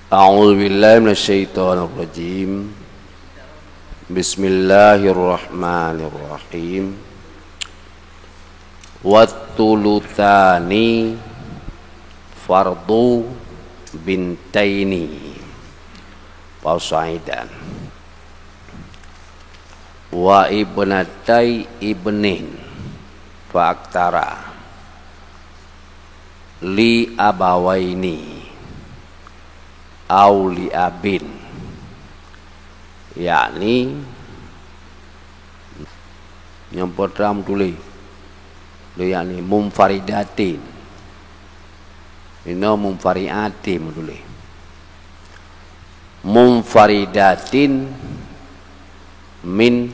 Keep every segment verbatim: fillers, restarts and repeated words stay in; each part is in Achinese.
A'udzubillahi minasyaitonirrajim. Bismillahirrahmanirrahim. Watsulutsani fardhu bintaini fasaidan. Wa ibnatai ibnin fa aktsara. Li abawaini au li abin. Yakni, nyang pertama tuléh, yakni munfaridatin. Inoe munfariatin meutuléh. Munfaridatin min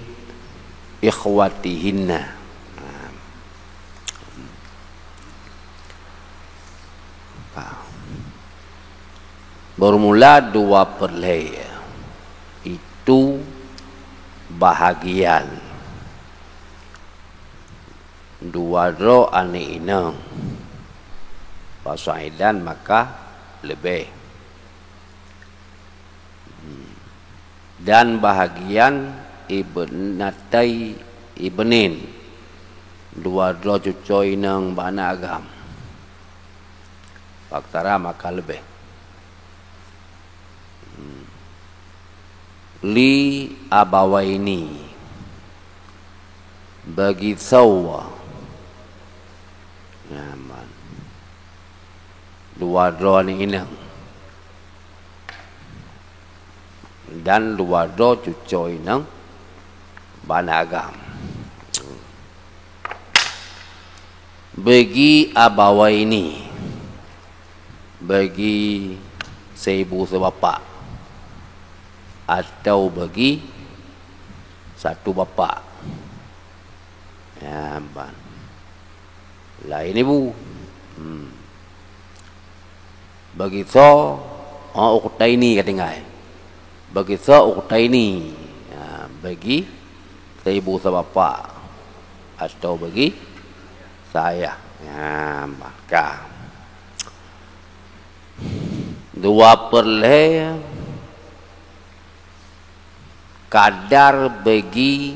ikhwatihinna. Nah. Beurmula dua peureulée, itu bahagian dua droe aneuëk inong, fasaidan maka leubeh. Dan bahagian ibnatai ibnin, dua droe cucoe inong bak aneuëk agam, fa aktsara maka leubeh. Li abawaini, bagi soe. Nyaman. Dua droe aneuëk inong dan dua droe cucoe inong bak aneuëk agam. Bagi abawaini, bagi seibu seubapak, atau bagi satu bapak. Ya, ban. Laén ibu. Hmm. Bagi soe, oh, ukhtaini ka tinggai. Bagi soe ukhtaini. Ya, bagi seibu sabapak atau bagi saya. Ya, maka dua peureulée kadar bagi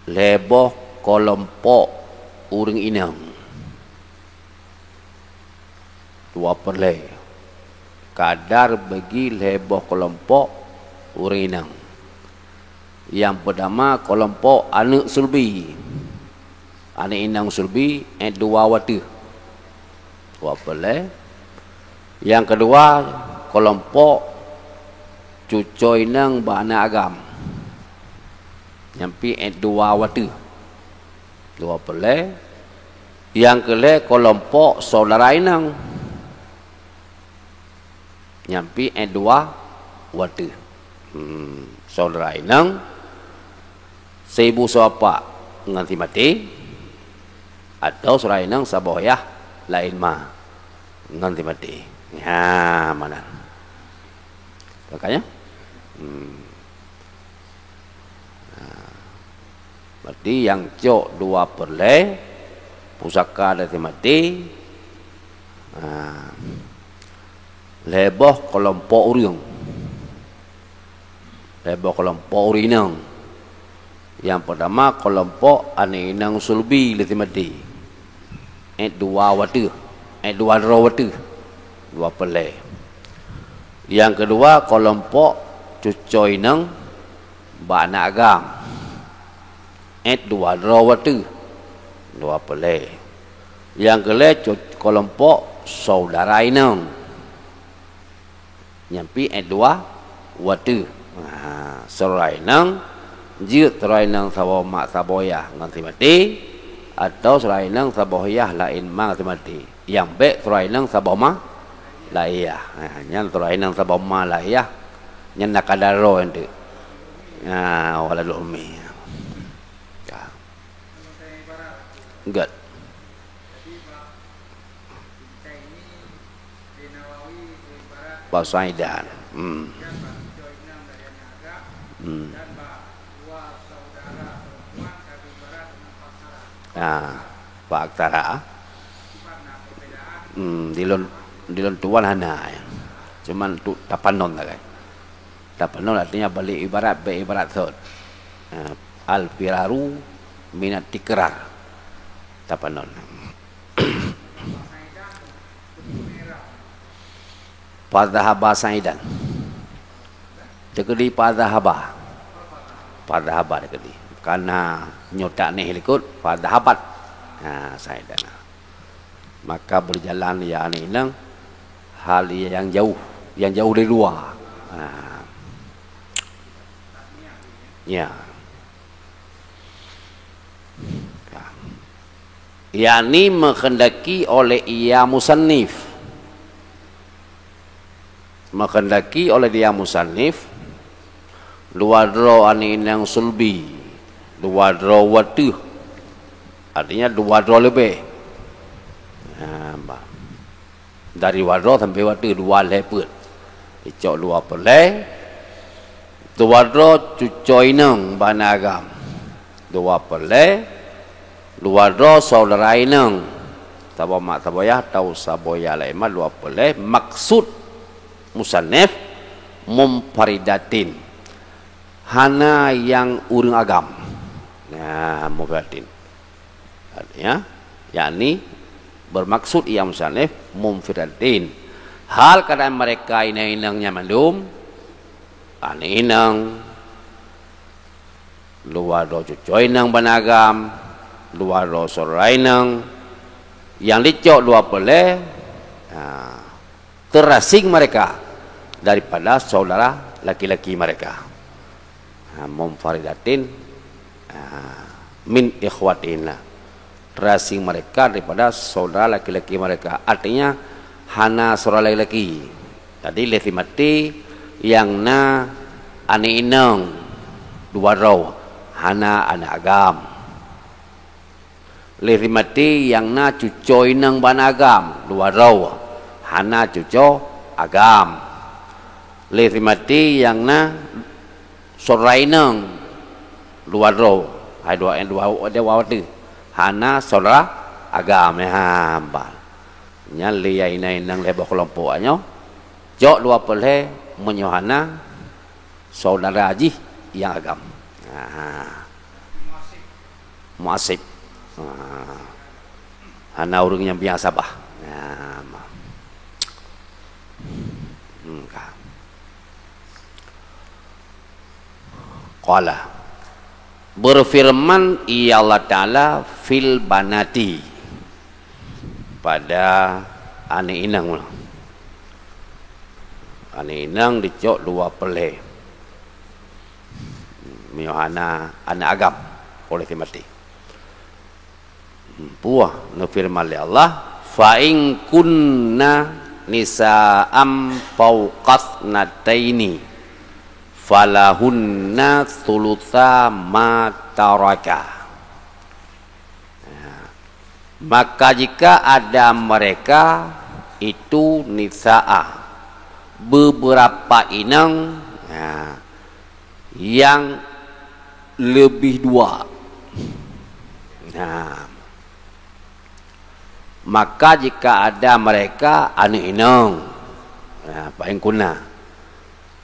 lhée boh keulompok ureuëng inong. Dua peureulée kadar bagi lhée boh keulompok ureuëng inong. Nyang peutama keulompok aneuëk sulbi. Aneuëk inong sulbi, eh, dua wateuh. Dua peureulée. Nyang keudua, keulompok cucoe inong bak aneuëk agam. Nyan pih, eh, dua wateuh. Dua peureulée. Nyang keulhée, keulompok syedara inong. Nyan pih, eh, dua wateuh. Hmm, syedara inong seibu sabapak ngon si maté, atau syedara inong saboh yah laén ma ngon si maté. Nyan meunan. Makanya, hmm. Nah, berarti nyang cok dua peureulée pusaka dari si maté, nah, lhée boh keulompok ureuëng. Lhée boh keulompok ureuëng inong. Nyang peutama keulompok aneuëk inong sulbi dari si maté. Eh, dua wateuh. Eh, dua droe wateuh. Dua peureulée. Nyang keudua, keulompok cucoe inong bak aneuëk agam. Eh, dua droe wateuh. Dua peureulée. Nyang keulhée, cu-, keulompok syedara inong. Nyan pih, eh, dua wateuh. Ha, syedara inong, jeuet syedara inong saboh mak saboh yah ngon si maté, atau syedara inong saboh yah laén ma ngon si maté. Nyang bék syedara inong saboh ma laén yah. Ha, nyan syedara inong saboh ma laén yah. Nyan na kadar droe nyan teuk. Ha, waladul ummi. Ka. Gét. Fasaidan. Hmm. Hmm. Ah, fa aktsara. Hmm, di lôn, di lôn tuan hana. Cuman untuk tapanon sagai. Tapanon artinya balik ibarat, bèk ibarat thot. Ha, al-firaru minat tikrar. Tapanon. Fadhahaba sa'idan. Teukeudi fadhahaba. Fadhahaba teukeudi. Karena nyoe takneh likot, fadhahabat. Ha, sa'idan. Maka berjalan ia aneuk inong, hal ia nyang jauh, nyang jauh dari luwa. Ha. Ya. Yakni meukeundaki oleh ia musannif. Meukeundaki oleh dia musannif, dua droe aneuk inong sulbi, dua droe wateuh. Artinya dua droe leubeh. Ha, bah. Dari dua droe sampai wateuh dua lhèe peuet. Icok dua peuet lhèe. Dua droe cucoe inong bak aneuk agam. Dua peuet lhèe. Dua droe syedara inong. Saboh mak saboh yah atau saboh yah laén mak dua peuet lhèe. Maksud musannif munfaridatin. Hana nyang ureueng agam. Nah, munfaridatin. Artinya, yakni bermaksud ia musannif munfaridatin. Hal keadaan mereka inong-inong nyan mandum, aneuk inong, dua droe cucoe inong bak aneuk agam, dua droe syedara inong, nyang dicok dua peuet lhèe, ha, terasing mereka daripada saudara laki-laki mereka. Ha, munfaridatin, ha, min ikhwatina. Terasing mereka daripada saudara laki-laki mereka. Artinya, hana saudara laki-laki. Jadi, lé si maté nyang na aneuk inong dua droe, hana aneuk agam. Lé si maté nyang na cucoe inong bak aneuk agam, dua droe, hana cucoe agam. Lé si maté nyang na syedara inong, dua droe, hai dua, dua, dua wateuh, hana syedara agam, ya, hamba. Nyan lé inong-inong lhèe boh keulompok nyoe, cok dua peuet lhèe meunyoe hana syedara jih nyang agam. Ha. Muasib. Ha. Hana ureueng nyang biasa bah. Ha, ma. Hmm, ka. Qala. Berfirman ia Allah Ta'ala fil banati. Pada aneuk inong. Aneuk inong dicok dua peuet lhèe. Meunyoe hana aneuk agam, oleh si maté. Puah neufeureuman lé Allah, "Fa in kunna nisa'an fauqathnataini falahunna tsulusa ma taraka." Maka jika ada mereka itu nisa'a, beberapa inong, nah, yang lebih dua. Nah, maka jika ada mereka aneuk inong, nah, fa in kunna.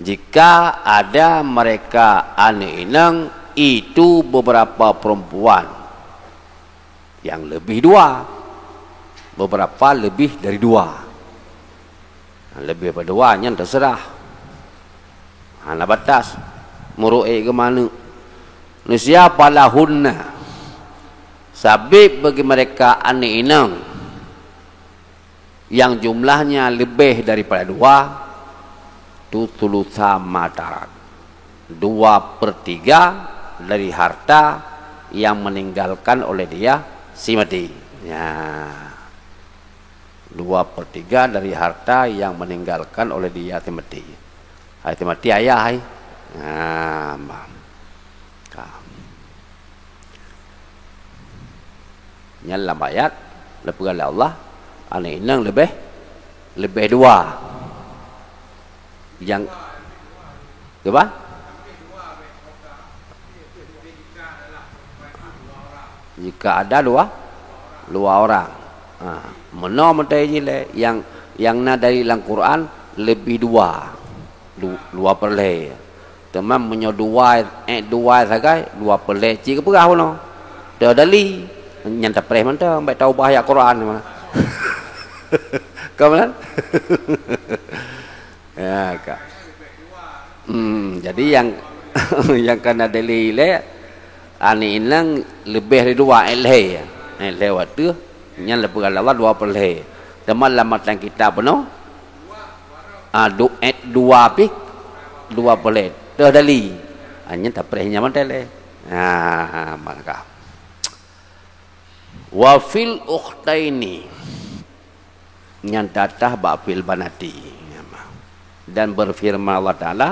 Jika ada mereka aneuk inong, itu beberapa perempuan yang lebih dua, beberapa lebih dari dua. Lebih daripada dua nyan terserah. Hana batas. Meureuek geumaneuk. Nisiapa lahunna. Sabit bagi mereka aneuk inong yang jumlahnya lebih daripada dua, tu tsulusa ma tarak. Dua per tiga dari harta yang meninggalkan oleh dia si mati. Ya. Dua per tiga dari harta yang meninggalkan oleh dia si mati. Hai si mati ayah hai. Ha, bah. Ka. Nyan lam ayat neupeugah lé Allah, aneuk inong leubeh, leubeh dua. Nyang, kiban? Jika ada dua, dua orang. Ha, meunoe meutai jih lé, nyang, nyang na dari lam Quran, leubeh dua, du-, dua peureulèe. Teuma meunyoe dua, eh, dua sagai, dua peureulèe cit geupeugah bunoe. Teuh dali, nyan tapreh mantong, bèk taubah ayat Quran. Ka meunan? Ya, ka. Hmm, jadi nyang, nyang kana dali lé, aneuk inong leubeh dari dua, eh, lhèe. Eh, lhèe watèe, nyan leubeh Allah dua peureulèe. Teuma lam matan kitab bunoe, ah, du-, eh, dua pih, dua peureulèe. Teuh dali. Ah, nyan tapreh nyan mantong lé. Ah, maka. Wa fil ukhtaini. Nyan tatah bak fil banati. Dan berfirman Allah Ta'ala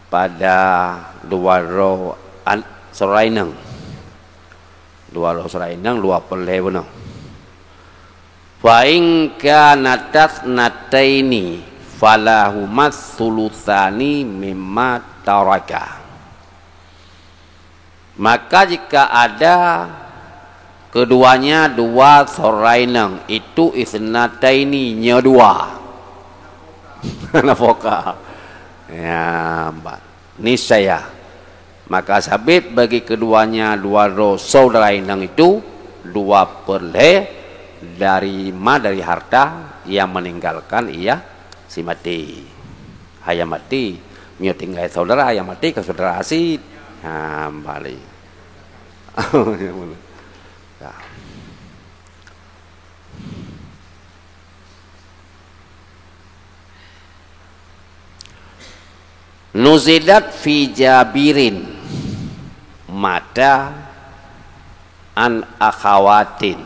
pada dua droe an-, seurainong. Dua droe seurainong, dua peureulèe bunoe. Fa in kanat itsnataini falahumas tsulutsani mimma taraka. Maka jika ada keduanya dua seurainong, itu itsnataini, nyoe dua. Nafaqa. Ya, ba-, niscaya. Maka sabit bagi keduanya dua droe saudara inong itu dua peureulèe dari ma, dari harta yang meninggalkan ia si maté. Hai nyang maté, meunyoe tinggai saudara, nyang maté ka saudara cit. Ha, balik. Ya. Nuzilat fi Jabirin mata an akhawatin.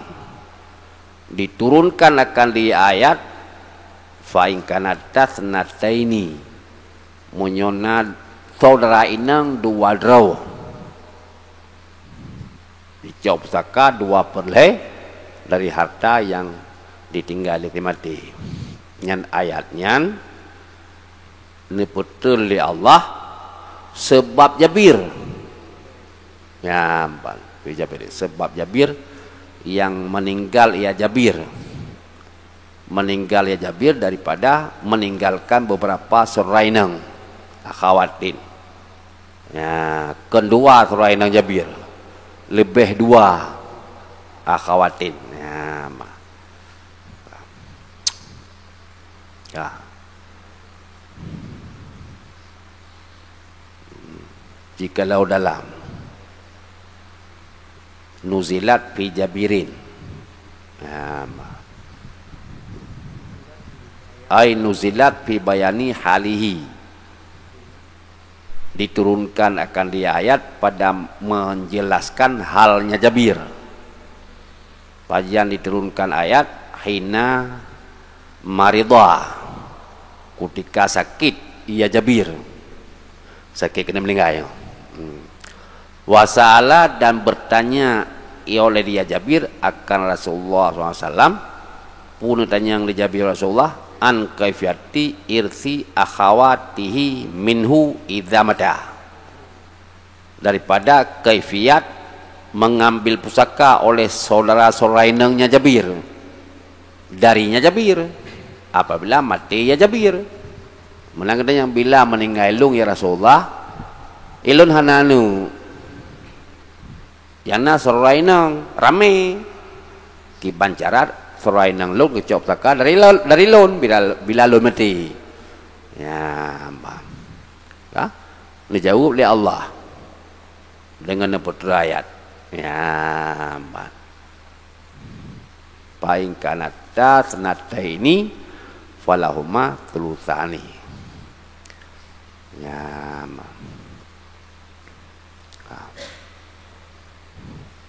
Diturunkan akan di ayat, fa in kanat itsnataini, meunyoe na saudara inong dua droe. Dicok pusaka dua peureulèe dari harta yang ditinggai lé si maté. Nyan ayat nyan neupeutrön lé Allah seubab Jabir. Nyan ban, fi Jabir, seubab Jabir yang meninggal ia Jabir. Meninggal ia Jabir daripada meninggalkan beberapa saudara inong, akhawatin. Ya, kon dua saudara inong Jabir, leubeh dua akhawatin. Ya, ma-, ya. Jikalau dalam nuzilat fi Jabirin. Nah, ai nuzilat fi bayani halihi. Diturunkan akan dia ayat pada menjelaskan halnya Jabir. Pajan diturunkan ayat, hina marida, kutika sakit ia Jabir. Sakit keuneuk meuninggai. Hmm. Wasa'ala, dan bertanya ia oleh dia Jabir akan Rasulullah sallallahu alaihi wasallam. Peue neutanyong lé Jabir Rasulullah, an kaifiyati irsi akhawatihi minhu idza mata. Daripada kaifiat mengambil pusaka oleh saudara-saudara inongnya Jabir. Darinya Jabir. Apabila maté ia Jabir. Meunan geutanyoe, bila meuninggai lôn, ya Rasulullah, ilôn hana aneuk. Nyang na saudara inong, ramé. Kiban cara saudara inong lôn geucok pusaka dari lo-, dari lôn bila, bila lôn maté. Ya, bah. Ka? Neujaweueb lé Allah deungon neupeutrön ayat. Ya, bah. Fa in kanat itsnataini falahuma tsulutsani. Ya, ma-, ha.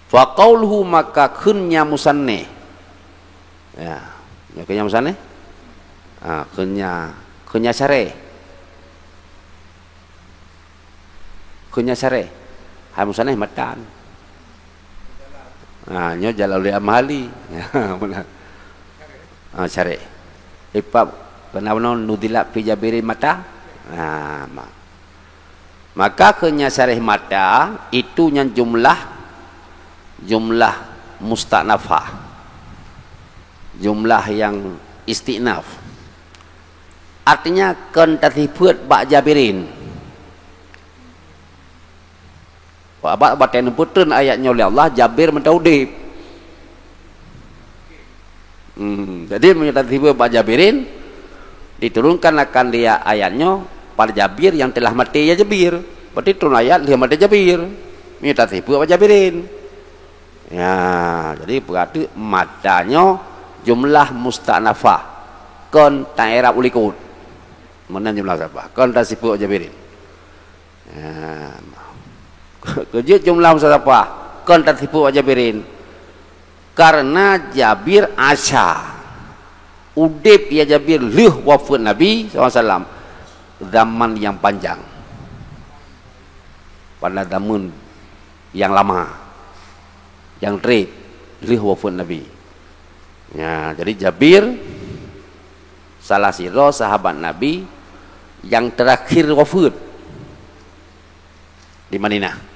Fa qauluhu, maka kheun nya musannif. Ya, nyoe kheun nya musannif. Ha, kheun nya, kheun nya syarah. Kheun nya syarah. Hai musannif matan. Ha, nyoe Jalaluddin Al-Mahalli. Ha, meunan. Ha, syarah. Ipab keunan bunoe nuzilat fi Jabirin mata. Ha, ma-, maka kheun nya syarah mata itu nyan jumlah, jumlah musta'nafah. Jumlah yang istinaf. Artinya, kon tasifeuet bak Jabirin. Sabab watée neupeutrön ayat nyoe lé Allah, Jabir mantong udeb. Hmm, jadi meunyoe tasifeuet bak Jabirin, diturunkan akan dia ayat nyoe, pada Jabir yang telah mati ya Jabir. Berarti turun ayat lheueh mati Jabir. Meunyoe tasifeuet bak Jabirin. Ya, jadi berarti mata nyoe jumlah musta'nafah, kon ta-i'rab u likot. Meunan jumlah musta'nafah, kon tasifeuet Jabirin. Ya. Keujeuet jumlah musta'nafah, kon tasifeuet Jabirin. Karena Jabir asya. Udeb ya Jabir lheueh wafeuet Nabi sallallahu alaihi wasallam zaman yang panjang. Pada zaman yang lama, yang treb lheueh wafeuet Nabi. Ya, jadi Jabir salah sidroe sahabat Nabi yang terakhir wafeuet di Madinah.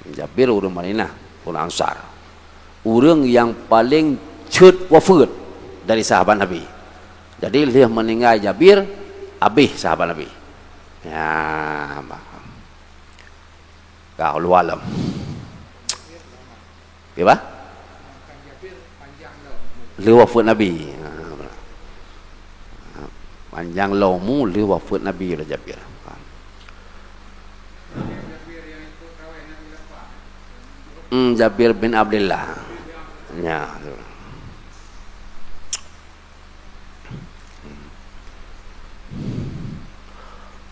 Jabir ureuëng Madinah, ureuëng Ansar. Ureuëng yang paling ceuet wafeuet dari sahabat Nabi. Jadi lheueh meuninggai Jabir, abéh sahabat Nabi. Ya, paham. Ka, wallahu alam. Oke, bah? Lheueh wafeuet Nabi. Ha, panjang lom lheueh wafeuet Nabi lah Jabir. Hmm, Jabir bin Abdullah. Ya.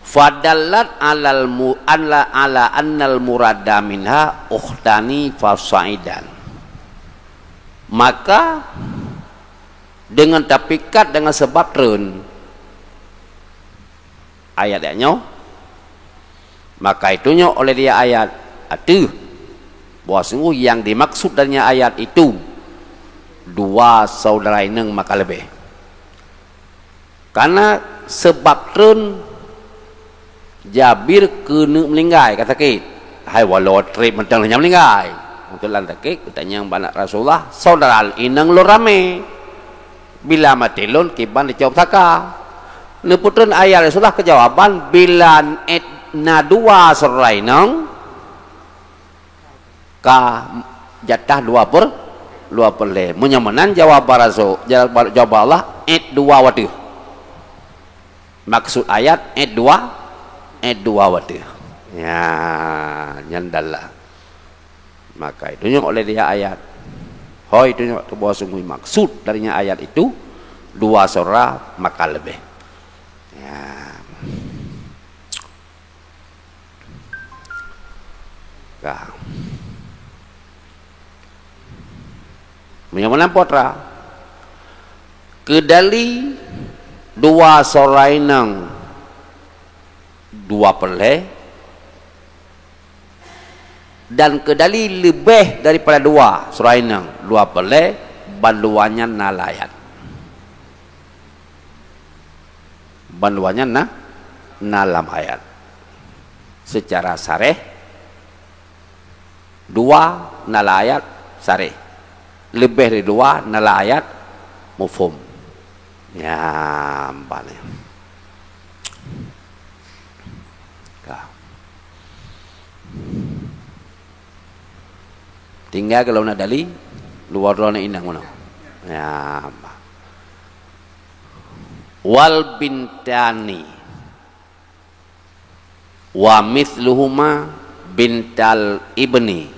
Fadallat alal mu-, ala, ala annal murada minha ukhtani fasaidan. Maka, dengan tapikat dengan sebab treun ayat nyoe, maka itunyok oleh dia ayat ateueh bahwa sungguh yang dimaksud darinya ayat itu dua saudara inong maka leubeh. Karena sebab treun Jabir keuneuk meuninggai, ka sakét. Hai, walau treb mantong nyang meuninggai. Keubeutulan sakét, geutanyong bak Rasulullah, "Saudara inong lôn ramé. Bila maté lôn, kiban dicok saka?" Neupeutreun ayat Rasulullah keujawaban, "Bila na dua saudara inong, ka jatah dua per, dua peureulée." Meunyoe meunan jawaban rasul, jawaban Allah, ék dua wateuh. Maksud ayat, ék dua, ék dua wateuh. Ya, nyan dalil. Maka itunyok oleh dia ayat. Hoi, itunyok bahwa sungguh maksud darinya ayat itu, dua saudara maka leubeh. Ya. Ka. Meunyoe meunan po atra, keudali dua saudara inong dua peureulée, dan keudali leubeh daripada dua saudara inong dua peureulée, bandua nyan na lam ayat. Bandua nyan na, na lam ayat. Secara sareh, dua na lam ayat sareh. Leubeh dari dua na lam ayat mufhum. Nyan ban nyan. Ka. Tinggai keu lôn na dali, dua droe na inong meunoe. Ya. Wal bintani wa mithluhuma bintal ibni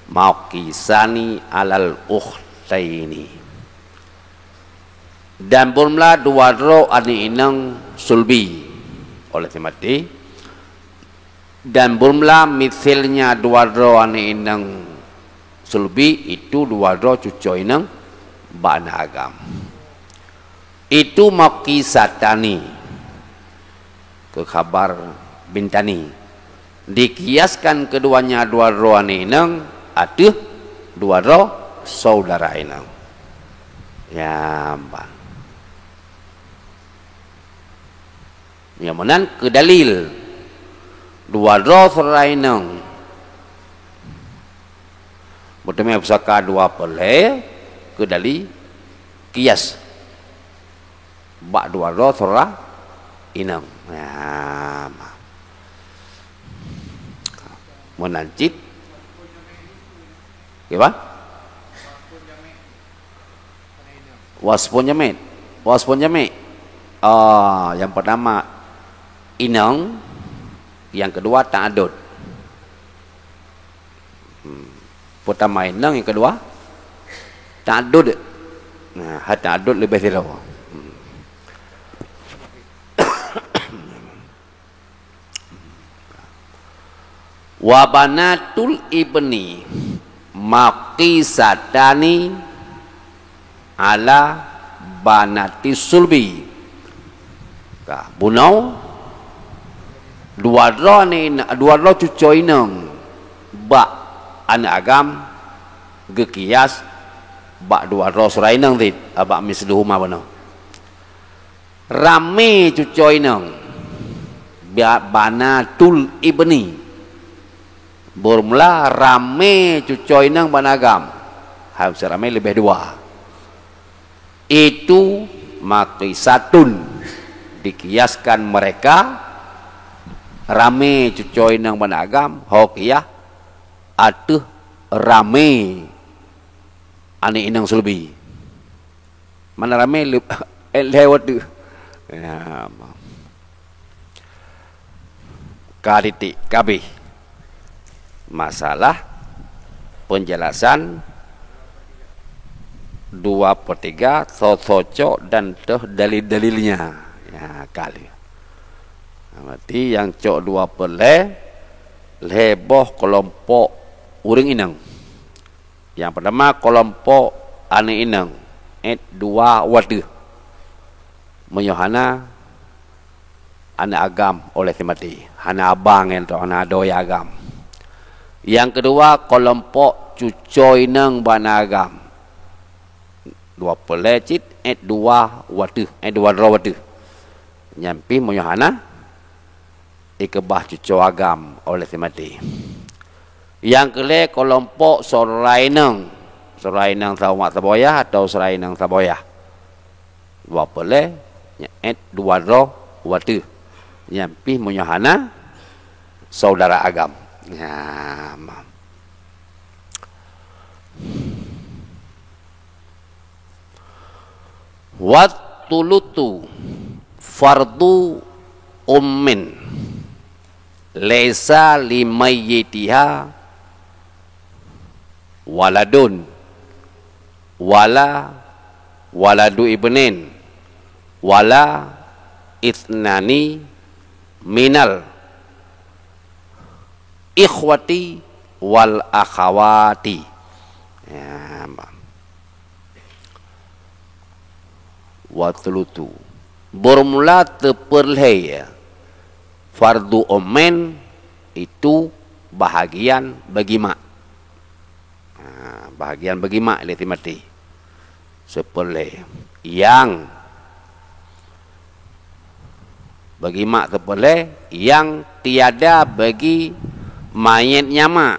maqisani alal ukhtaini. Dan beureulah dua droe aneuk inong sulbi, oleh seumati, dan beureulah miseulnya dua droe aneuk inong sulbi, itu dua droe cucoe inong bak na agam. Itu maqisatani, keu khabar bintani. Dikiaskan keduanya dua droe aneuk inong ateueh dua droe saudara inong. Ya, ban. Nyang meunan keu dalil. Dua droe saudara inong. Meuteumé pusaka dua peureulée keu dalil kias. Bak dua droe syedara inong. Nah, meunan cit. Kiban? Wasfun jamid. Wasfun jamid. Ah, yang pertama inong, yang kedua ta'adud. Hmm. Pertama inong, yang kedua ta'adud. Nah, hai ta'adud leubeh sidroe. Hmm. Wa banatul ibni maqisatani ala banatis sulbi. Ka, bunoe dua droe ni, dua droe cucoe inong bak aneuk agam geukias bak dua droe syedara inong cit, bak misluhuma bunoe. Ramé cucoe inong, ba-, banatul ibni. Beurmula ramé cucoe inong bak aneuk agam. Hai, ramé leubeh dua. Itu maqisatun, dikiaskan mereka, ramé cucoe inong bak aneuk agam, ho kias ateueh ramé aneuk inong sulbi. Mana ramé leueb, eh, lhèe watèe. Ya, ka titik, ka abéh. Masalah penjelasan dua per tiga, soe-soe cok dan toh dalil-dalilnya. Ya, ka lheueh. Berarti nyang cok dua per lhèe, lhèe boh keulompok ureueng inong. Nyang peurtama, keulompok aneuk inong, èt dua watèe. Meunyoe hana, aneuk agam oleh si maté. Hana abang nyan, hana adoe agam. Nyang keudua, keulompok cucoe inong bak aneuk agam. Dua per lhèe cit, èt dua watèe, èt dua droe watèe. Nyan pih meunyoe hana, ikeubah cucoe agam oleh si maté. Nyang keulhèe, keulompok syedara inong. Syedara inong sa umat saboya atau syedara inong saboya. Dua per lhèe, nyan èt dua droe watèe. Nyan pih meunyoe hana syedara agam. Nyan. Wat tulutu fardu ummin laisa limayyitiha waladun wala waladu ibnin wala itsnani minal ikhwati wal akhawati. Ya, wa tulutu. Beurmula teupeurlhèe fardu ummin itu bahagian bagi mak. Ha, bahagian bagi mak lé si maté. Seupeurlhèe. Nyang bagi mak seupeurlhèe, nyang tiada bagi manyét nyan mak.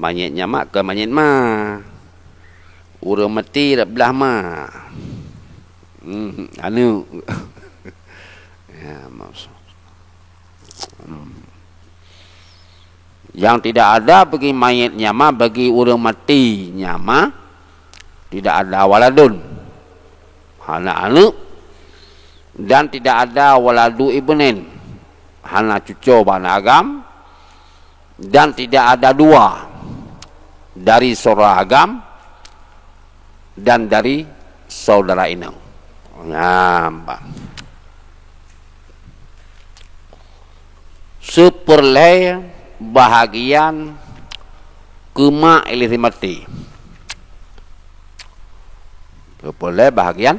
Manyét nyan mak keu manyét ma. Ureueng maté rot blah ma. Hmm, aneuk. Ya, maksud. Hmm. Nyang tidak ada bagi manyét nyan ma, bagi ureueng maté nyan ma, tidak ada waladun, hana aneuk, dan tidak ada waladu ibnin, hana cucoe bak aneuk agam, dan tidak ada dua dari syedara agam dan dari syedara inong. Nyan, bah. Seupeurlhèe bahagian keu mak lé si maté. Seupeurlhèe bahagian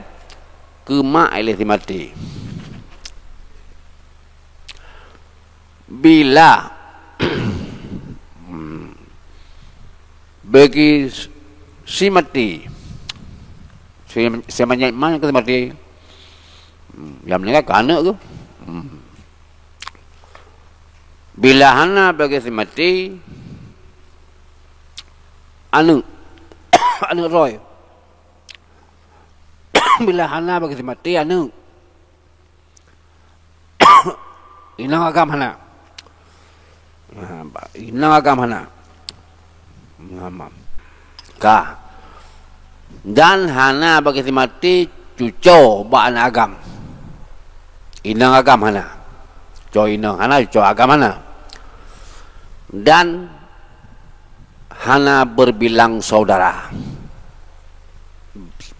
keu mak lé si maté. Bila, hmm, bagi si maté, si, si manyét ma keu si maté, hmm, nyang meuninggai keu aneuk keuh. Hmm. Bila hana bagi si maté, aneuk, aneuk droe. Bila hana bagi si maté aneuk, inong agam hana. Ha, ba-, inong agam hana. Ka. Dan hana bagi si maté cuco bak aneuk agam. Inong agam hana. Cuco inong hana, cuco agam hana. Dan hana berbilang saudara.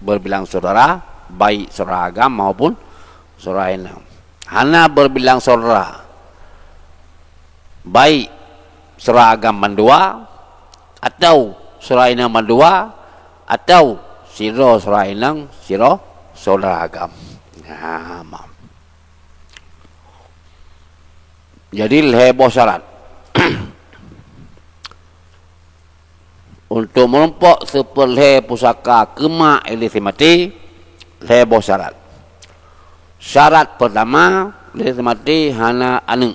Berbilang saudara, baik saudara agam maupun saudara inong. Hana berbilang saudara, baik saudara agam mandua, atau saudara inong mandua, atau sidroe saudara inong, sidroe saudara agam. Nah, ma-, jadi lhèe boh syarat. Untuk meurumpok seupeulhèe pusaka keu mak lé si maté, lhèe boh syarat. Syarat peurtama, lé si maté hana aneuk.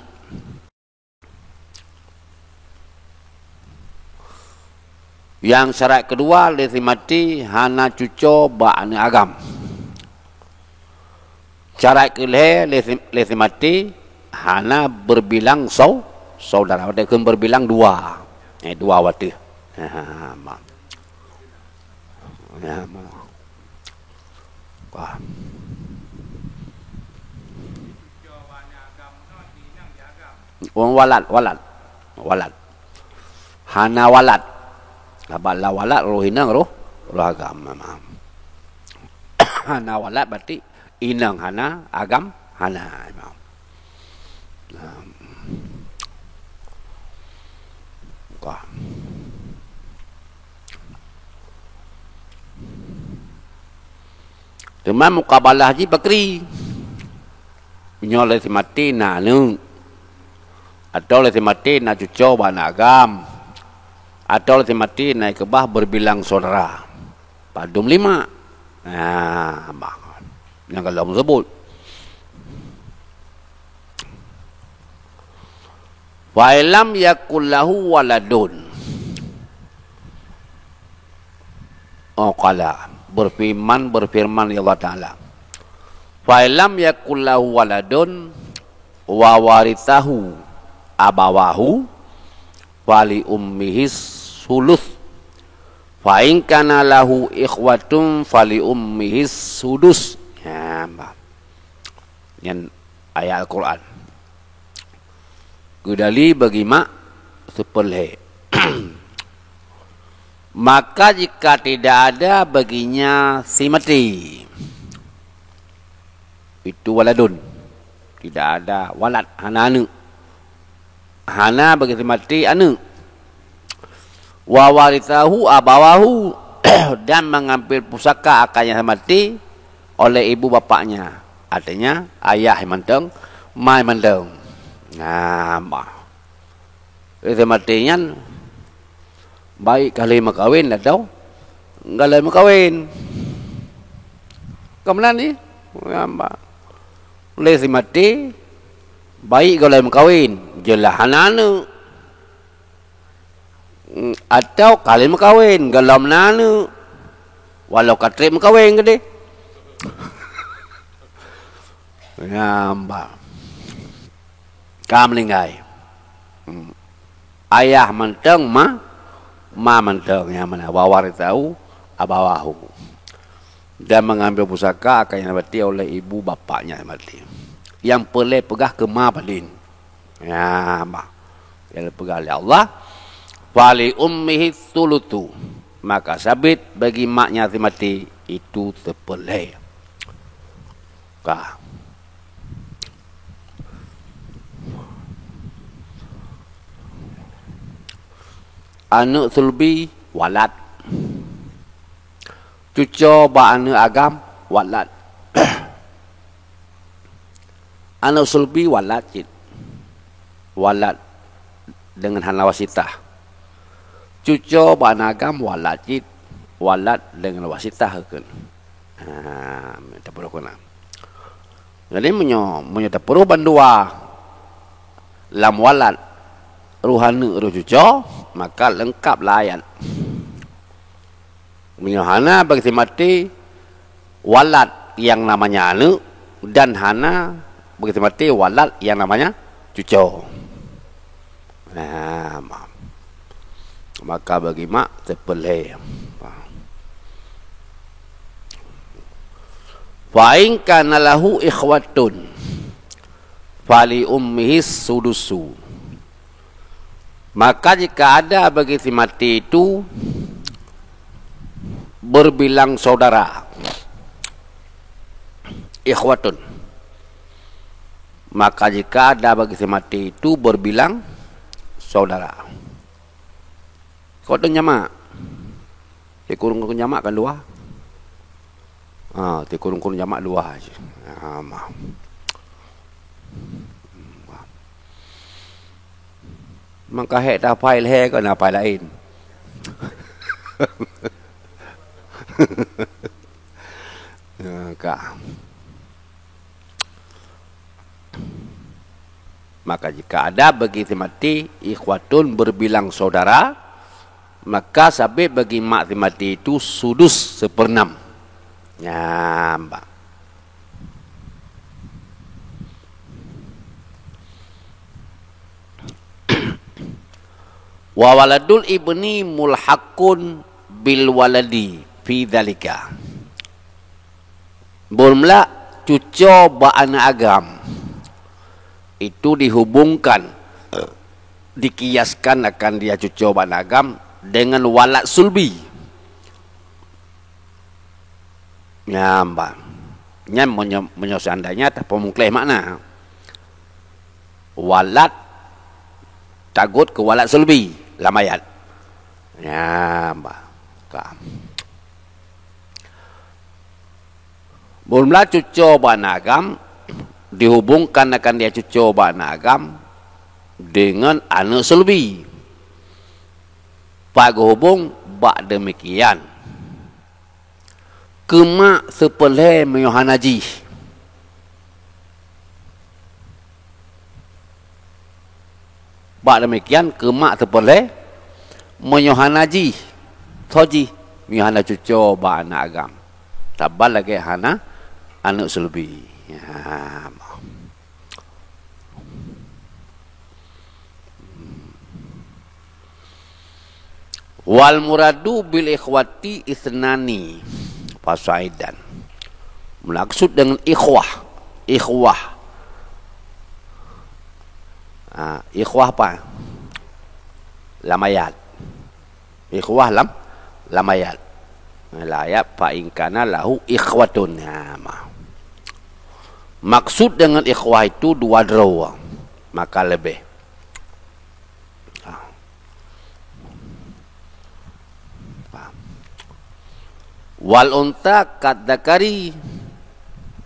Nyang syarat keudua, lé si maté hana cuco bak aneuk agam. Syarat keulhèe, lé si, lé si maté hana berbilang sau-, saudara. Watèe kheun berbilang dua. Eh, dua watèe. Ha, ma. Ya, ma. Wah. Ureueng walad, walad. Walad. Hana walad. Sabab la walad roh inong roh, roh agam memang. Hana walad berarti inong hana, agam hana memang. Nah. Wah. Teuma mukabalah jih pakri. Meunyoe lé si maté na aneuk, atawa lé si maté na cuco bak aneuk agam, atawa lé si maté na keubah berbilang saudara. Padum lima. Nah, bah. Nyang ka lheueh meuseubut. Fa illam yakul lahu waladun. Oh, qala. Berfirman, berfirman ya Allah Ta'ala. Fa illam yakul lahu waladun wa warithahu abawahu fali ummihi sulus. Fa in kana lahu ikhwatun fali ummihi sudus. Ya, bah. Nyan ayat Al-Quran. Keudali bagi mak seupeulhèe. Maka jika tidak ada baginya si maté, itu waladun, tidak ada walad, hana aneuk. Hana bagi si maté aneuk. Wa warithahu abawahu, dan mengambil pusaka akan nyang maté oleh ibu bapaknya. Artinya, ayah mantong, ma mantong. Nah, bah. Lé si maté nyan, baik ka lheueh meukawen atau galai meukawen. Ka meunan jih. Nah, bah. Lé si maté, baik galai meukawen, jeulaih hana aneuk. Hmm, atau ka lheueh meukawen, gohlom na aneuk. Walau ka trép meukawen keudeh. Nyan bah. Ka meuninggai. Hmm. Ayah mantong, ma, ma mantong nyang mana. Wa warithahu abawahu. Dan mengambil pusaka akan nyang maté oleh ibu bapaknya nyang maté. Nyang peureulèe peugah keu ma padum. Ya, bah. Nyang peugah lé Allah, "Fali ummihi tsulutu." Maka sabit bagi maknya si maté itu seupeulhèe. Ka. Aneuk sulbi walad. Cuco bak aneuk agam walad. Aneuk sulbi walad cit. Walad deungon hana wasitah. Cuco bak aneuk agam walad cit. Walad deungon wasitah kheun. Ha, tapeuruh keunan. Jadi meunyoe, meunyoe tapeuruh bandua lam walad, roh aneuk roh cuco, maka leungkap lah ayat. Meunyoe hana bagi si maté, Walad yang namanya aneuk dan hana bagi si maté walad yang namanya cuco. Nah, ma-, maka bagi mak teupeureulée. Fa in kana lahu ikhwatun fali ummihi sudusu. Maka jika ada bagi si maté itu berbilang saudara, ikhwatun, maka jika ada bagi si maté itu berbilang saudara. Ikhwatun jamak. Sikureueng-kureueng jamak kan dua. Ha, sikureueng-kureueng jamak dua je. Ha, ma. Maka hék tafai lhée kon tafai laén. Ha, ka. Maka jika ada bagi si maté ikhwatun berbilang saudara, maka sabé bagi mak si maté itu sudus seperenam. Nyan, bah. Wa waladul ibni mulhaqun bil waladi fi dzalika. Beureumeulak cuco bak aneuk agam itu dihubungkan, dikiaskan akan dia cuco bak aneuk agam dengan walad sulbi. Nyan, bah. Nyan meunyoe, meunyoe seandainya tapeumungkléh makna. Walad tagot keu walad sulbi lam ayat. Nyan, bah. Ka. Beureumeulak cuco bak aneuk agam dihubungkan akan dia cuco bak aneuk agam dengan aneuk sulbi. Pat geuhubong bak demikian. Keu mak seupeureulée meunyoe hana jih. Bak demikian, keu mak seupeureulée meunyoe hana jih. Soe jih? Meunyoe hana cuco bak aneuk agam. Saban lagée hana aneuk sulbi. Ya. Wal muradu bil ikhwati isnani fasaidan. Maksud dengan ikhwah, ikhwah. Ha, ikhwah apa? Lam ayat. Ikhwah lam, lam ayat. Lam ayat, fa in kana lahu ikhwatun. Ha, ma. Maksud dengan ikhwah itu dua droe, maka leubeh. Ha. Wal unsa kadzakari,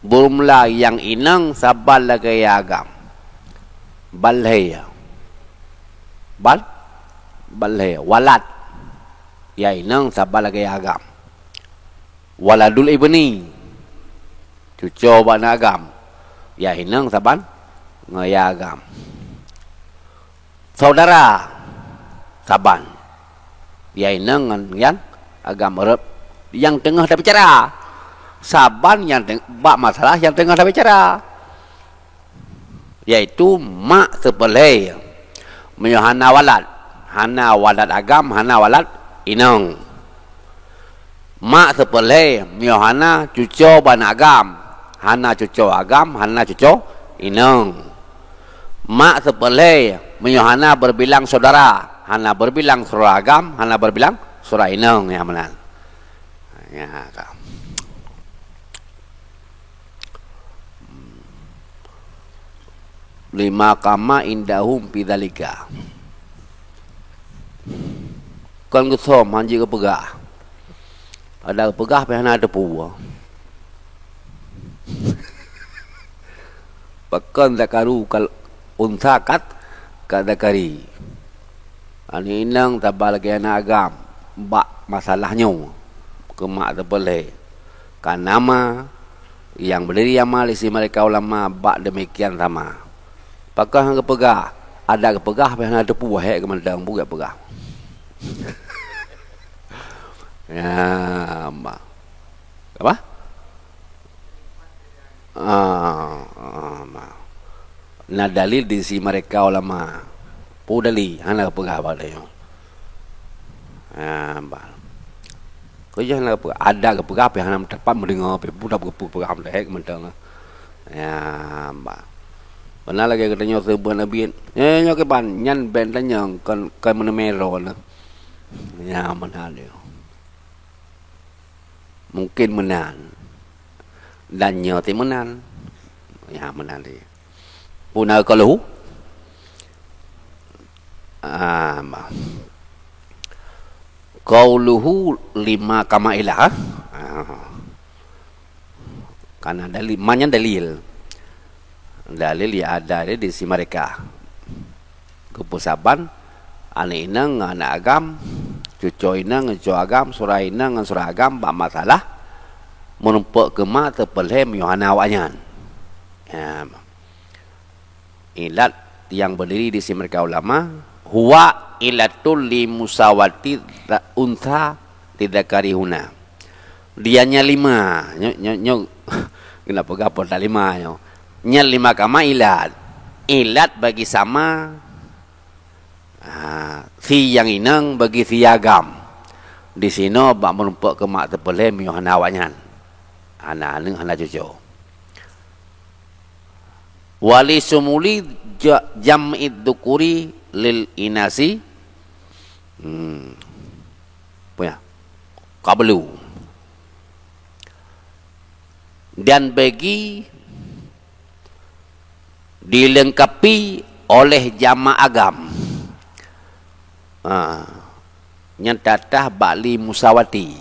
beureumeulak nyang inong saban lagée nyang agam. Bal lhée. Bal, bal lhée. Walad. Nyang inong saban lagée nyang agam. Waladul ibni. Cuco bak aneuk agam. Nyang inong saban ngon nyang agam. Saudara saban. Nyang inong ngon nyang agam rot nyang teungoh tabicara. Saban nyang teng-, bak masalah nyang teungoh tabicara. Yaitu mak seupeureulée. Meunyoe hana walad, hana walad agam, hana walad inong. Mak seupeureulée, meunyoe hana cuco bak aneuk agam, hana cuco agam, hana cuco inong. Mak seupeureulée, meunyoe hana beureubilang syedara, hana beureubilang syedara agam, hana beureubilang syedara inong, nyang meunan. Nya ka. Lima kama indahum fi dzalika. Kon geusom han jeuet geupeugah. Ada geupeugah pih hana teupeu. Pakon zakaru kal unsa kat, kat zakari. Aneuk inong saban lagée aneuk agam bak masalah nyoe keu mak seupeureulée. Ka na ma nyang bri amal isi mereka ulama bak demikian sama. Pakon han geupeugah, ada geupeugah pih hana teupeu hék keumantöng buet peugah. Ya, ma. Apa? Ah, ah, ma. Na dalil di si mereka ulama. Peue dalil? Hana peugah bak tanyoe. Ah, ba. Keu jih hana peugah, ada geupeugah, pih hana meutepat meudeungoe, pih budak geupeugah meuteuk mantong. Ya, ba. Beuna lagée geutanyoe seumeubeuet Nabi. Nyoe, nyoe kiban, nyan ben tanyong kon, kon meuneumero na. Ya, meunan. Mungkin meunan. Dan nyoe ti meunan. Ya, meunan ti. Puna qauluhu? Ah, ma. Qauluhu lima kama ila. Ah. Karena dalil, ma nyan dalil. Dalil ya ada di si mereka. Keupeue saban aneuk inong ngon aneuk agam, cucoe inong ngon cucoe agam, syedara inong ngon syedara agam bak masalah meurumpok keu mak teupeulhée meunyoe hana awaknyan. Ya. Ilat yang berdiri di si mereka ulama, huwa ilatul li musawati za-, untha li dzakari huna. Dia nyan lima. Nyo, nyo, nyo. Kenapa gapo tak lima nyo? Nyan lima kama ilat. Ilat bagi sama, ha, si nyang inong bagi si agam. Di sinoe bak meurumpok keu mak teupeulhée meunyoe hana awaknyan. Hana aneuk, hana cucoe. Wali sumuli ja-, jam'i dzukuri lil inasi. Hmm. Punya. Qablu. Dan bagi dilengkapi oleh jamak agam. Ha. Nyan tatah bak li musawati.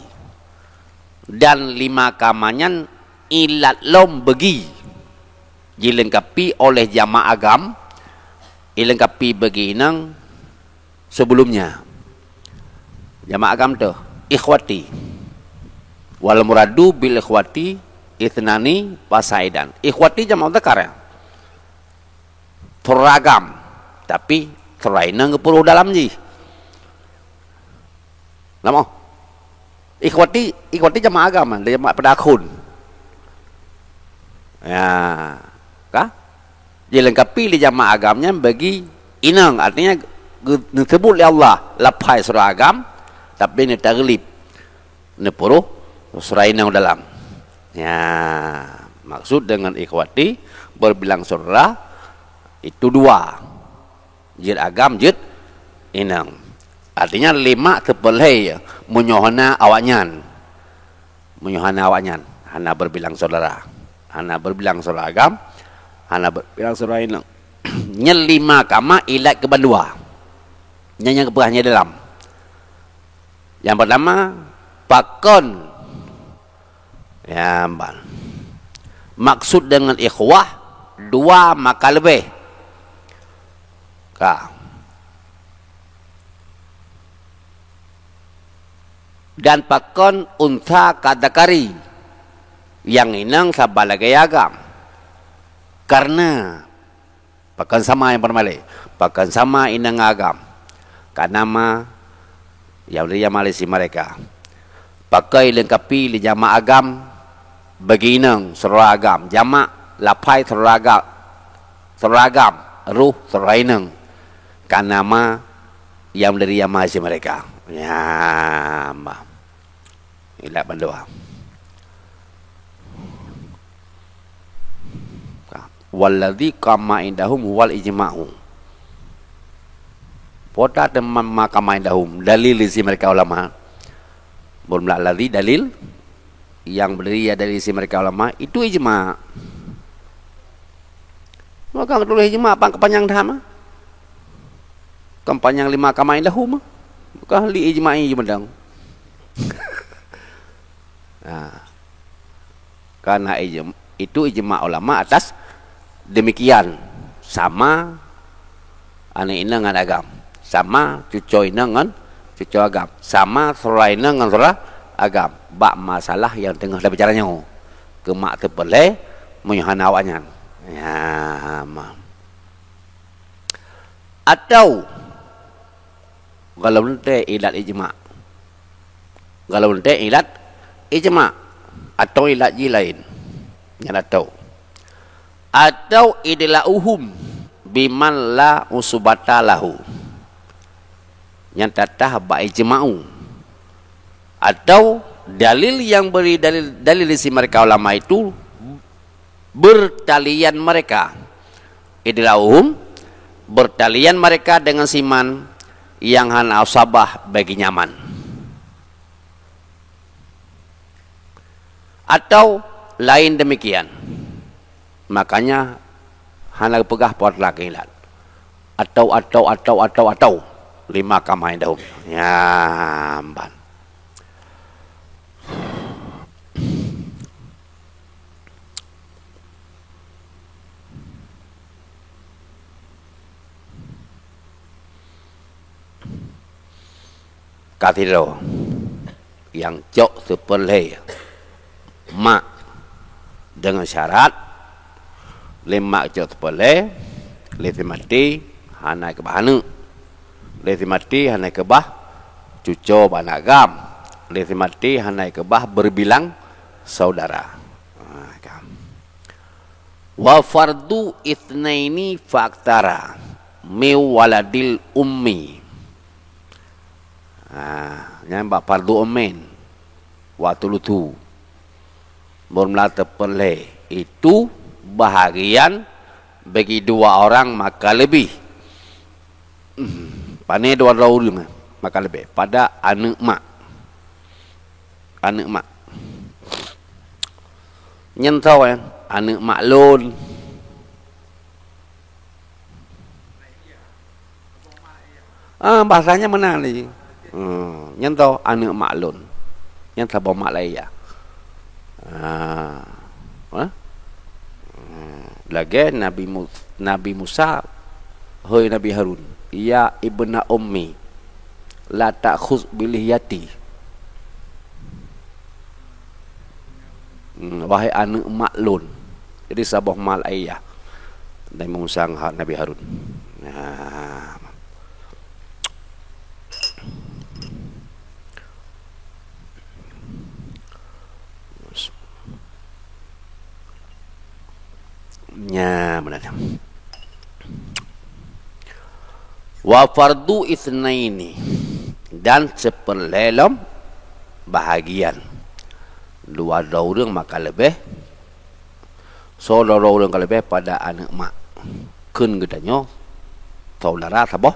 Dan lima kama nyan ilat lom bagi. Jilengkapi oleh jamak agam, ilengkapi bagi inong sebelumnya. Jamak agam tu, ikhwati. Wal muradu bil ikhwati itsnani fasaidan. Ikhwati jamak mudzakkar, ya. Syedara agam. Tapi syedara inong geupeurôh dalam jih. Nama? Ikhwati, ikhwati jamak agam, jamak pada akhun. Ya. Ka? Jilengkapi lé jamak agam nyan bagi inong, artinya geu-, neuseubut lé Allah lafai syedara agam, tapi neutaglib, neupeurôh syedara inong dalam. Ya, maksud dengan ikhwati berbilang syedara itu dua. Jeuet agam, jeuet inong. Artinya lima teupeulhée meunyoe hana awaknyan. Meunyoe hana awaknyan, hana berbilang syedara. Hana berbilang syedara agam, hana berbilang syedara inong. Nyan lima kama ilat keu bandua. Nyan nyang geupeugah nyan dalam. Nyang pertama, pakon. Ya, ban. Maksud dengan ikhwah, dua maka leubeh. Ka. Dan pakon untha ka dzakari, nyang inong saban lagée agam. Karena pakon sama nyang peumalée, pakon sama inong agam. Karena ma nyang lé jamak lé si mereka. Pakon ilengkapi lé jamak agam bagi inong syedara agam, jamak lafai syedara agam, syedara agam, rôh syedara inong. Karena ma nyang lé jamak lé si mereka. Ya, ma. Ilat bandua. Walladzi qama indahum wal ijma'u. Pota teuma ma qama indahum, dalil di si mereka ulama. Belum lah ladzi dalil yang berdiri ya dari si mereka ulama, itu ijma. Maka tulis ijma, apa kepanjang dah mah? Kepanjang lima qama indahum. Bukan li ijma'i je mendang. Nah, karena ijma, itu ijma ulama atas demikian. Sama aneuk inong ngon agam. Sama cucoe inong ngon cucoe agam. Sama syedara inong ngon syedara agam. Bak masalah nyang teungoh tabicara nyoe. Keu mak teupeulhée meunyoe hana awaknyan. Ya, ma. Atau golom teuntée ilat ijma. Golom teuntée ilat ijma. Atau ilat jih laén. Nyan atau. Atau idla'uhum biman la usbata lahu. Nyang tatah bak ijma'u. Atau dalil yang beri dalil, dalil di sisi mereka ulama itu bertalian mereka. Idla'uhum, bertalian mereka dengan siman yang hana usabah bagi nyaman. Atau lain demikian. Makanya hana geupeugah poh teulak keuhilat. Atau, atau, atau, atau, atau. Lima kamai daun. Nyamban. Ka sidroe nyang cok seupeurlhée mak deungon syarat, lé mak cok seupeurlhée, lé si maté hana keubah aneuk, lé si maté hana keubah cuco bak aneuk agam, lé si maté hana keubah beubilang saudara. Ha, ka. Wa fardu itsnaini fa aktsara min waladil ummi. Ha, nyan bak fardu ummin. Wa tsulusu. Meunyoe teupeurlhée itu bahagian bagi dua orang maka leubeh. Hmm, pane dua droe ureuëng maka leubeh pada aneuk mak. Aneuk mak. Nyan soe, eh? Aneuk mak lôn. Ah, bahasanya meunan lé. Hmm, nyan soe, aneuk mak lôn. Nyan saboh mak laén ya. Ah. Ha? Lagée Nabi Mu-, Nabi Musa, "Hoi Nabi Harun, ya ibna ummi, la ta'khudz bilihyati." Hmm, wahai aneuk mak lôn. Jadi saboh mak laén ya. Nabi Musa ngon Nabi Harun. Nah. Nya, meunan. Wa fardu itsnaini, dan seupeurlhée lom bahagian. Dua droe ureuëng maka leubeh, soe droe ureuëng ka leubeh pada aneuk mak. Kheun geutanyoe saudara saboh,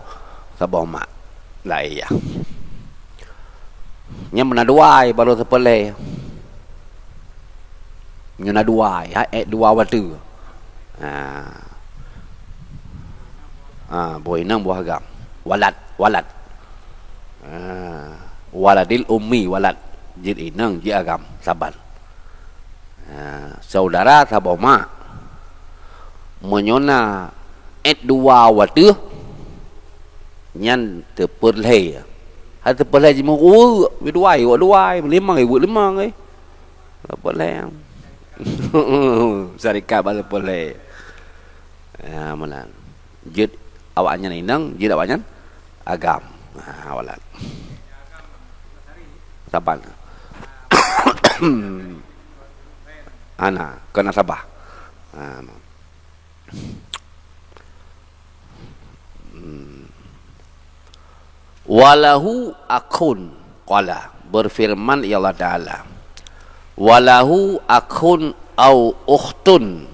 saboh mak. Lah iya. Nyan meunan dua ai baru seupeurlhée. Nyoe na dua ai, ha, eh, dua watée. Ha. Ha, boh inong boh agam. Walad, walad. Ha. Waladil ummi, walad. Jeuet inong, jeuet agam, saban. Ha, saudara saboh mak. Meunyoe na eh dua watée, nyan teupeurlhée. Hai teupeurlhée jimuweuek, weuek dua ai, weuek dua ai, limong ai, weuek limong ai. Teupeurlhée. Syarikat bak teupeurlhée. Ya, meunan. Jeuet awaknyan inong, jeuet awaknyan agam. Ha, walad. Saban. Ana, keu nasabah. Ha, hmm. Walahu akhun, qala, berfirman ya Allah Ta'ala, "Walahu akhun au ukhtun,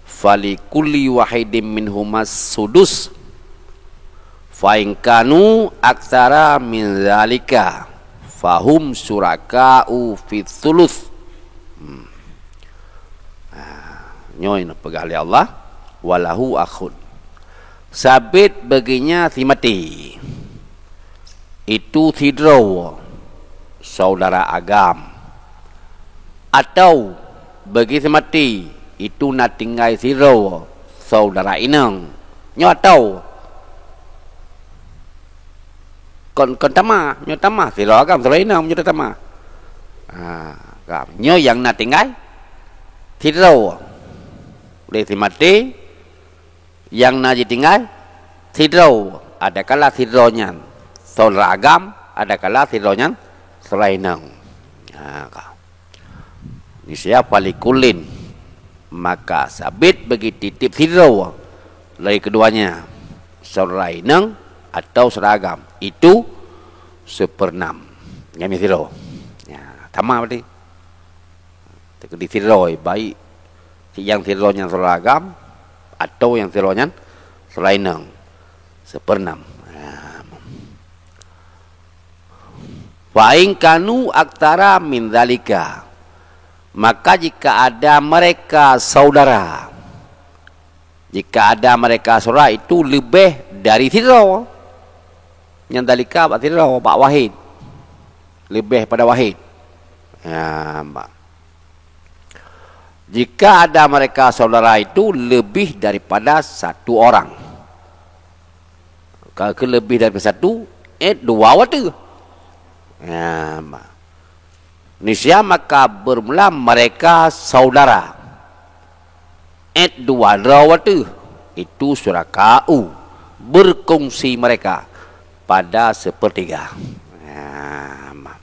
falikulli wahidin minhumas sudus, fa in kanu aktsara min dzalika, fahum syuraka'u fits suluts." Hmm. Ah, nyoe na peugah lé Allah, "Walahu akhun." Sabit baginya si maté. Itu sidroe saudara agam. Atau bagi si maté, itu na tinggai sidroe saudara inong. Nyoe atau kon, kon tamah, nyoe tamah, sidroe agam, sidroe inong, nyoe tamah. Ha, ka. Nyoe nyang na tinggai sidroe. Lé si maté, nyang na jitinggai sidroe. Adakala sidroe nyan saudara agam, adakala sidroe nyan saudara inong. Ha, ka. Nisya falikulin. Maka sabit bagi tieb-tieb sidroe dari keduanya, saudara inong atau saudara agam, itu seperenam. Nyang sidroe. Ya, sama berarti. Teukeudi sidroe, baik nyang sidroe nyan saudara agam atau nyang sidroe nyan saudara inong. Seperenam. Ya. Fa in kanu aktsara min dzalika, maka jika ada mereka saudara, jika ada mereka saudara itu leubeh dari sidroe, nyang dzalika bak sidroe, bak wahid, leubeh pada wahid. Ya, ba-, jika ada mereka saudara itu lebih daripada satu orang, ka keu leubeh daripada satu, eh, dua watèe. Ya, ma-, niscaya maka bermula mereka saudara, eh, dua droe watèe, itu syuraka'u, berkongsi mereka pada sepertiga. Ya, ma-,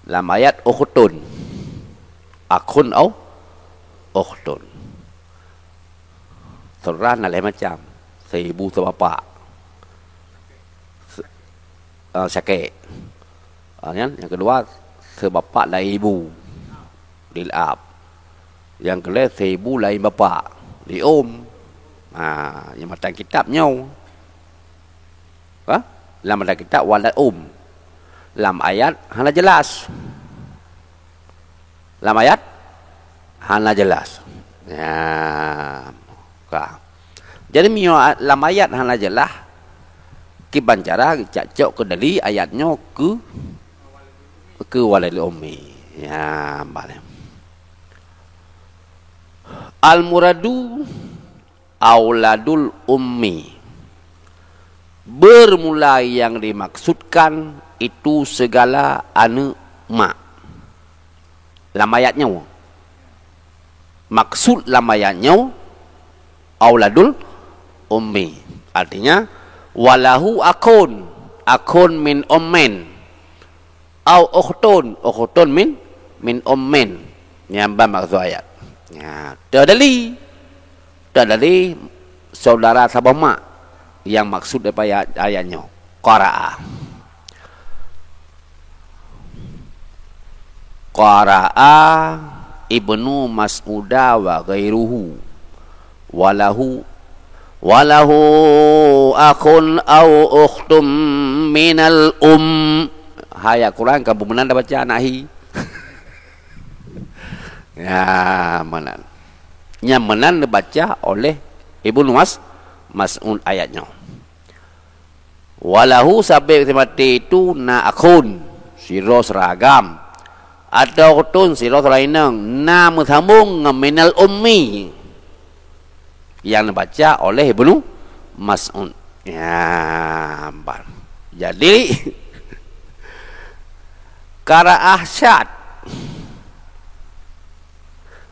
Lam ayat ukhtun. Akhun au ukhtun. Saudara na lhèe macam. Seibu seubapak. Se-, eh, sakét. Ah, kan? Nyang keudua, seubapak laén ibu. Lil ab. Nyang keulhèe, seibu laén bapak. Li um. Ha, nyang matan kitab nyoe. Ha? Lam ada kitab walad um. Lam ayat hana jelas. Lam ayat hana jelas. Ya, ka. Jadi meunyoe lam ayat hana jelas, kiban cara cok-cok keu dalil ayat nyoe keu, keu walad ummi. Ya, bale. Al muradu auladul ummi. Bermula yang dimaksudkan itu segala aneuk mak. Lam ayat nyoe. Maksud lam ayat nyoe auladul ummi. Artinya, walahu akhun, akhun min ummin. Au ukhtun, ukhtun min, min ummin. Nyan ban maksud ayat. Nya, teuh dalil. Teuh dalil saudara saboh mak nyang maksud daripada ayat, ayat nyoe. Qara'a. Qara'a Ibnu Mas'uda wa ghairuhu. Walahu, walahu akhun au ukhtum minal um. Hai Al-Quran, kamu meunan dah baca anak hi. Ya, meunan. Nyang meunan dibaca oleh Ibnu Mas-, Mas'ud ayat nyoe. Walahu sabab si maté itu na akhun, sidroe saudara agam, atau ukhtun, sidroe saudara inong, na meusambong ngon minal ummi. Nyang neubaca oleh Ibnu Mas'ud. Ya, ban. Jadi, qara'a syadz.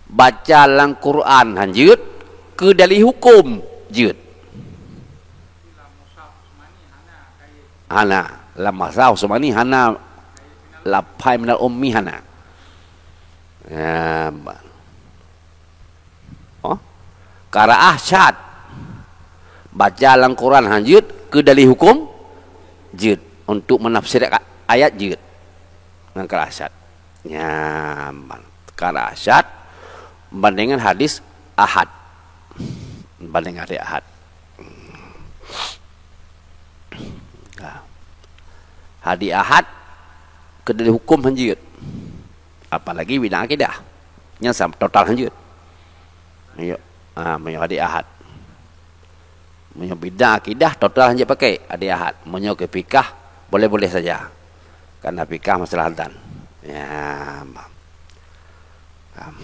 Baca lam Quran han jeuet, keu dalil huköm jeuet. Hana, lam masa Utsmani hana, lafai minal ummi hana. Ya, ba-, oh, qara'a syadz. Baca lam Quran han jeuet, keu dalil huköm jeuet. Untuk menafsir ayat jeuet. Ngon qara'a syadz. Nya, ban-, qara'a syadz bandingan hadis ahad. Bandingan hadis ahad. Nah. Hadis ahad keu dalil huköm han jeuet. Apalagi bidang akidah. Nyan sam-, total han jeuet. Meunyoe, ah, meunyoe hadis ahad. Meunyoe bidang akidah, total han jeuet pakai hadis ahad. Meunyoe keu fikah, boleh-boleh saja. Karena fikah masalah adzan. Ya, ma-, am.